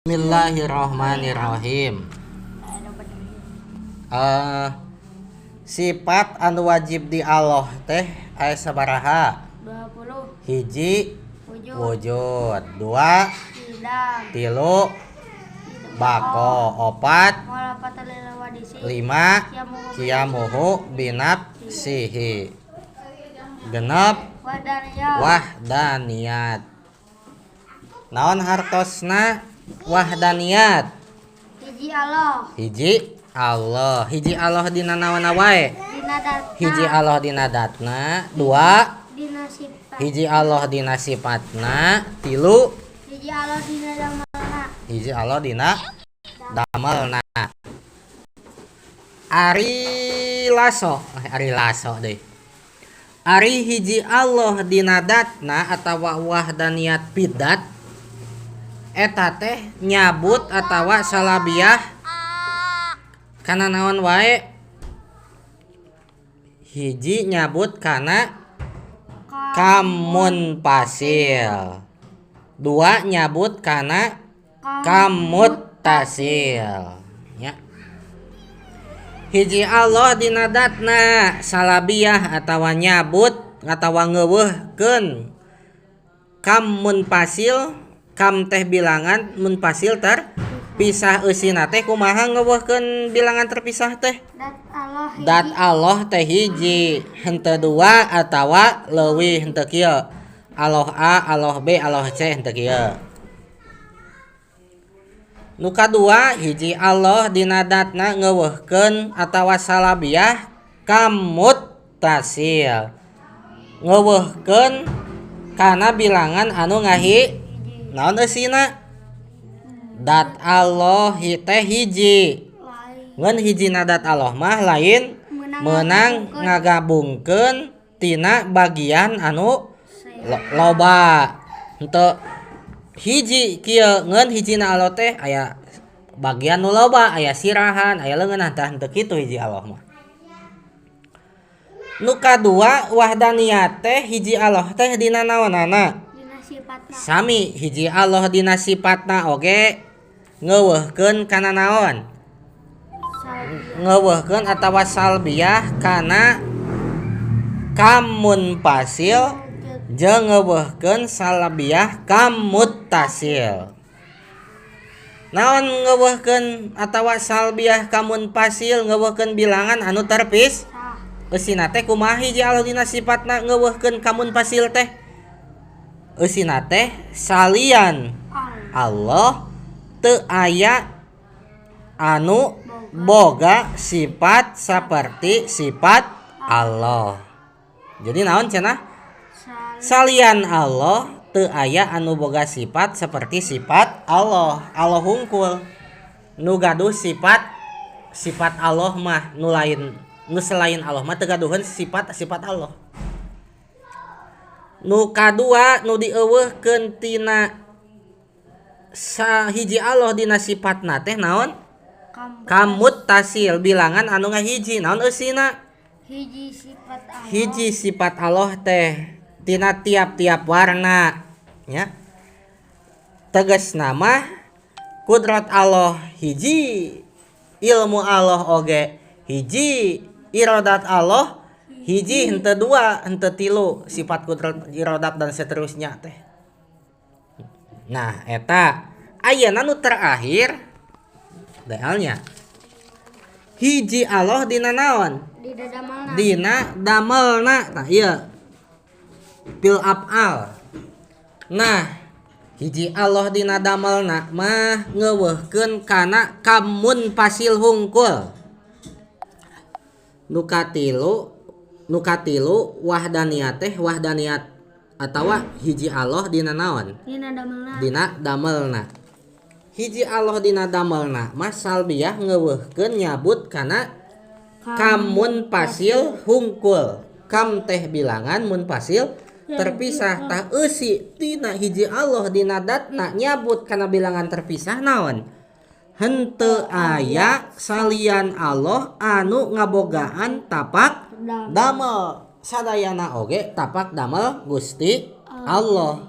Bismillahirrahmanirrahim. Sifat anu wajib di Allah teh aya sabaraha? 20. Hiji wujud, wujud, dua sidang, tilu bako, opat mukhalafatul lil hawadisi, lima qiyamuhu qiyamuhu binafsihi, genep wahdaniyat, wahdaniyat. Naon hartosna wahdaniyat? Hiji Allah, Hiji Allah. Hiji Allah dina naonna wae? Dina datna, Hiji Allah dina datna, dua dina sifat, hiji Allah dina sifatna, tilu hiji Allah dina damelna, hiji Allah dina damelna. Ari laso, ari laso deui. Ari hiji Allah dina datna atawa wahdaniyat fidzat eta teh nyabut atawa salabiah kana naon wae? Hiji nyabut kana kam munfasil, dua nyabut kana kam muttasil nya. Hiji Allah dina datna salabiah atawa nyabut atawa ngeuweuhkeun kam munfasil. Kam teh bilangan, munfasil terpisah. Eusina teh kumaha ngeuweuhkeun bilangan terpisah teh? Dat Allah hiji, Dat Allah teh hiji, henteu dua atawa leuwih, henteu kieu Allah A, Allah B, Allah C, henteu kieu. Nu kadua, hiji Allah dina datna ngeuweuhkeun atawa salabiah kam muttasil, ngeuweuhkeun kana bilangan anu ngahi. Naon eusina? Dat Allah teh hiji, lain ngan hijina dat Allah mah lain meunang meunang ngagabungkeun tina bagian anu loba. Henteu hiji kieu, ngan hijina Allah teh aya bagian nu loba, aya sirahan, aya leungeun, tah henteu kitu hiji Allah mah. Nu kadua, wahdaniyat teh hiji Allah teh dina naonana? Dina sifatna. Sami, hiji Allah dina sifatna oge ngeuweuhkeun kana naon? Salbiah, Ngeuweuhkeun atawa salbiah kana kam munfasil jeung ngeuweuhkeun salbiah kam muttasil. Naon ngeuweuhkeun atawa salbiah kam munfasil? Ngeuweuhkeun bilangan anu terpis. Sah. Eusina teh kumaha hiji Allah dina sifatna ngeuweuhkeun kam munfasil teh? Eusina teh salian Allah Allah teu aya anu boga sifat seperti sifat Allah. Jadi naon cenah? Salian Allah teu aya anu boga sifat seperti sifat Allah. Allah hungkul nu gaduh sifat sifat Allah mah, nu lain, nu selain Allah mah teu gaduheun sifat sifat Allah. Nu kadua nu dieuweuhkeun tina hiji Allah dina sifatna teh naon? Kam Kam muttasil, bilangan anu ngahiji. Naon eusina? Hiji sifat Allah, Hiji sifat Allah teh tina tiap-tiap warna nya. Tegasna mah kudrat Allah hiji, ilmu Allah oge hiji, iradat Allah hiji, henteu dua, henteu tilu sifat kudrat, iradat, dan seterusnya teh. Nah, eta ayeuna nu terakhir dalnya hiji Allah dina naon? Dina damelna, Dina damelna. Nah, iya, fil af'al. Nah, hiji Allah dina damelna mah ngeuweuhkeun kana kam munfasil hungkul. Nu katilu wahdaniyat teh wahdaniyat atawa hiji Allah dina naon? Dina damelna, Dina damelna. Hiji Allah dina damelna mah salbiah ngeuweuhkeun nyabut kana kam munfasil hungkul. Kam teh bilangan, munfasil terpisah. Tah, eusi tina hiji Allah dina datna nyabut kana bilangan terpisah naon? Henteu aya salian Allah anu ngabogaan tapak damel, damel. Sadayana oge tapak damel Gusti Allah.